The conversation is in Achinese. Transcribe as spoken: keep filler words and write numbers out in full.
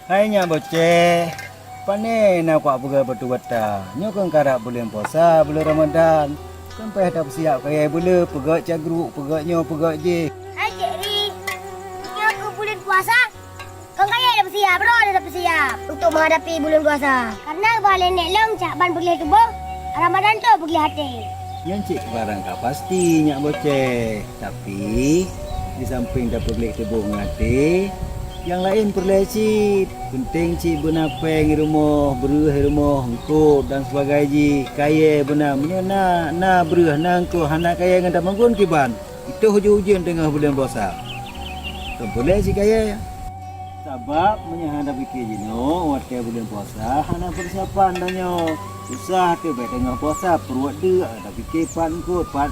Hai nyak Boceh, pane na kuak peugah batu bata. Nyoe kon karab buleuen puasa, buleuen Ramadan. Sampai tapeusiap kayèe beuleu, peugöt cagruek, peugöt nyoe, peugöt jéh. Hai Cik Ri, nyoe keu buleuen puasa, kon kayèe tapeusiap, droe tapeusiap untuk menghadapi buleuen puasa. Karena bah lé nèk lôn cak ban peugleh tuboh, Ramadan tu peugleh até. Nyan cit barang ka pasti nyak Boceh. Tapi, di samping tapeugleh tuboh ngon até, nyang laén peureulèe cit. Peunteng cit beuna péng i rumoh, breueh i rumoh, eungkôt dan sebagai jih, kayèe beuna. Meunyoe na, na breueh, na eungkôt, hana kayèe ngon tamonggon kiban, itôh ujeuen-ujeuen teungoh buleuen puasa. Kon peureulèe cit kayèe. Sabab meunyoe hana pike jinoe, watèe buleuen puasa hana peusiapan tanyoe. Susah teuh bèk teungoh puasa, pruet deuk, hana pike pat eungkôt, pat